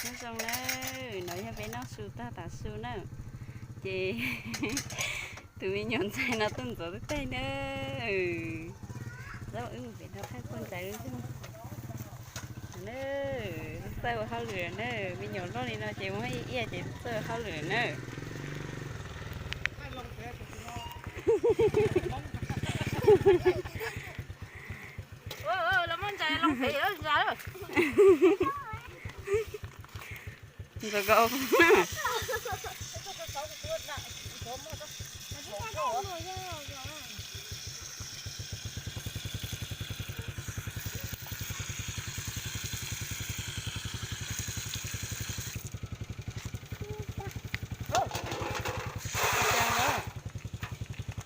Nyob zoo na, no yog peb noj su tag tav su na, ces tus me nyuam ntxhais no tuaj ntxuav tus taig na. Zaub wb mus pem no thaij poj ntxais wb xwb. Txawj ua hauj lwm na, me nyuam loj li no ces muaj ib iab ces txawj ua hauj lwm na. Ntxuav kom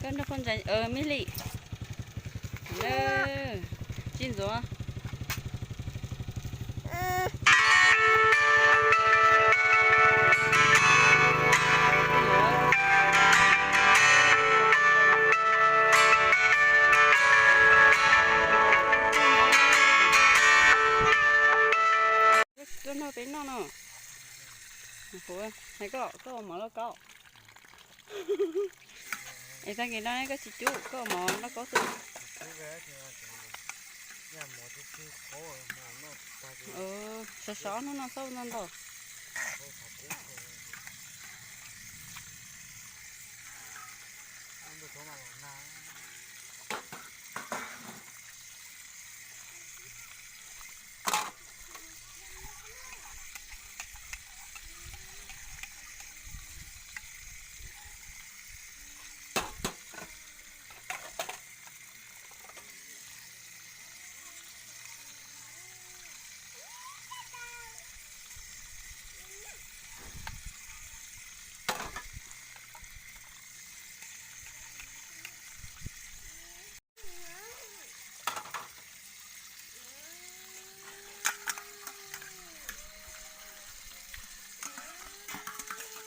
Koj nrog poj ntxais, Mej Lis, tsis ntxuav. Koj nrog peb noj no. Hais koj, koj ua mov lauj kaub. Es tag kis no koj tsis cub, koj ua mov lauj kaub xwb. Sov sov hnub no xauj ntau ntau.